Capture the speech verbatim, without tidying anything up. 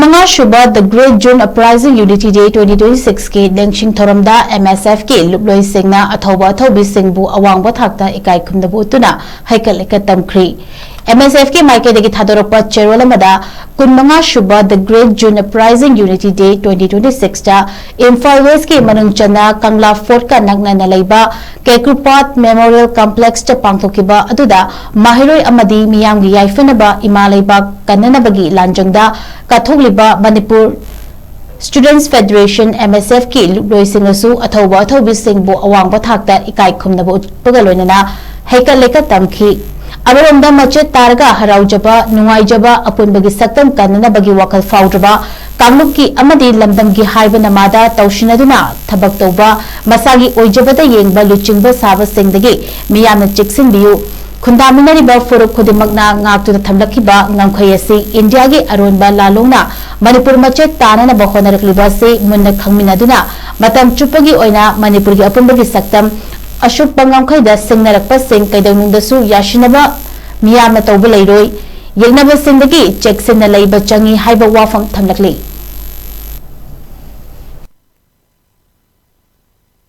ꯃꯉꯥ ꯁꯨꯕ The Great June Uprising Unity Day twenty twenty six ꯀꯤ ꯂꯦꯡꯁꯤꯡ ꯊꯧꯔꯝꯗ M S F ꯀꯤ ꯂꯨꯞꯂꯣꯏꯁꯤꯡꯅ ꯑꯊꯧꯕ ꯑꯊꯧꯕꯤꯁꯤꯡꯕꯨ ꯑꯋꯥꯡꯕ ꯊꯥꯛꯇ ꯏꯀꯥꯏ ꯈꯨꯝꯅꯕ ꯎꯠꯇꯨꯅ ꯍꯩꯀꯠ ꯂꯩꯀꯠ ꯇꯝꯈ꯭ꯔꯤ꯫ M S F ꯀꯤ ꯃꯥꯏꯀꯩꯗꯒꯤ ꯊꯥꯗꯣꯔꯛꯄ ꯆꯦꯔꯣꯜ ꯑꯃꯗ, ꯀꯨꯟꯃꯉꯥ ꯁꯨꯕ The Great June Uprising Unity Day twenty twenty six ꯇ ꯏꯝꯐꯥꯜ West ꯀꯤ ꯃꯅꯨꯡ ꯆꯟꯅ ꯀꯪꯂꯥ Fort ꯀ ꯅꯛꯅꯅ ꯂꯩꯕ ꯀꯦꯀ꯭ꯔꯨꯄꯥꯠ Memorial Complex ꯇ ꯄꯥꯡꯊꯣꯛꯈꯤꯕ ꯑꯗꯨꯗ ꯃꯍꯩꯔꯣꯏ ꯑꯃꯗꯤ ꯃꯤꯌꯥꯝꯒꯤ ꯌꯥꯏꯐꯅꯕ ꯏꯃꯥ ꯂꯩꯕꯥꯛ ꯀꯟꯅꯅꯕꯒꯤ ꯂꯥꯟꯖꯪꯗ ꯀꯠꯊꯣꯛꯂꯤꯕ Manipur Students Federation, M S F ꯀꯤ ꯂꯨꯞꯂꯣꯏꯁꯤꯡꯅꯁꯨ ꯑꯊꯧꯕ ꯑꯊꯧꯕꯤꯁꯤꯡꯕꯨ ꯑꯋꯥꯡꯕ ꯊꯥꯛꯇ ꯏꯀꯥꯏ ꯈꯨꯝꯅꯕ ꯎꯠꯄꯒ ꯂꯣꯏꯅꯅ ꯍꯩꯀꯠ ꯂꯩꯀꯠ ꯇꯝꯈꯤ꯫ ꯑꯃꯔꯣꯝꯗ ꯃꯆꯦꯠ ꯇꯥꯔꯒ ꯍꯔꯥꯎꯖꯕ, ꯅꯨꯡꯉꯥꯏꯖꯕ, ꯑꯄꯨꯟꯕꯒꯤ ꯁꯛꯇꯝ ꯀꯟꯅꯅꯕꯒꯤ ꯋꯥꯈꯜ ꯐꯥꯎꯗ꯭ꯔꯕ ꯀꯥꯡꯂꯨꯞꯀꯤ ꯑꯃꯗꯤ ꯂꯝꯗꯝꯒꯤ ꯍꯥꯏꯕ ꯅꯃꯥꯗ ꯇꯧꯁꯤꯟꯅꯗꯨꯅ ꯊꯕꯛ ꯇꯧꯕ ꯃꯁꯥꯒꯤ ꯑꯣꯏꯖꯕꯗ ꯌꯦꯡꯕ ꯂꯨꯆꯤꯡꯕ ꯁꯥꯕꯁꯤꯡꯗꯒꯤ ꯃꯤꯌꯥꯝꯅ ꯆꯦꯛꯁꯤꯟꯕꯤꯌꯨ꯫ ꯈꯨꯟꯗꯥꯃꯤꯟꯅꯔꯤꯕ ꯐꯨꯔꯨꯞ ꯈꯨꯗꯤꯡꯃꯛꯅ ꯉꯥꯛꯇꯨꯅ ꯊꯝꯂꯛꯈꯤꯕ ꯉꯝꯈꯩ ꯑꯁꯤ ꯏꯟꯗꯤꯌꯥꯒꯤ ꯑꯔꯣꯟꯕ ꯂꯥꯜꯂꯣꯡꯅ ꯃꯅꯤꯄꯨꯔ ꯃꯆꯦꯠ ꯇꯥꯅꯅꯕ ꯍꯣꯠꯅꯔꯛꯂꯤꯕ ꯑꯁꯤ ꯃꯨꯟꯅ ꯈꯪꯃꯤꯟꯅꯗꯨꯅ ꯃꯇꯝ ꯆꯨꯞꯄꯒꯤ ꯑꯣꯏꯅ ꯃꯅꯤꯄꯨꯔꯒꯤ ꯑꯄꯨꯟꯕꯒꯤ ꯁꯛꯇꯝ ꯑꯁꯨꯞꯄ ꯉꯝꯈꯩꯗ ꯁꯤꯡꯅꯔꯛꯄꯁꯤꯡ ꯀꯩꯗꯧꯅꯨꯡꯗꯁꯨ ꯌꯥꯁꯤꯟꯅꯕ ꯃꯤꯌꯥꯝꯅ ꯇꯧꯕ ꯂꯩꯔꯣꯏ꯫ ꯌꯦꯛꯅꯕꯁꯤꯡꯗꯒꯤ ꯆꯦꯛꯁꯤꯟꯅ ꯂꯩꯕ ꯆꯪꯏ ꯍꯥꯏꯕ ꯋꯥꯐꯝ ꯊꯝꯂꯛꯂꯤ꯫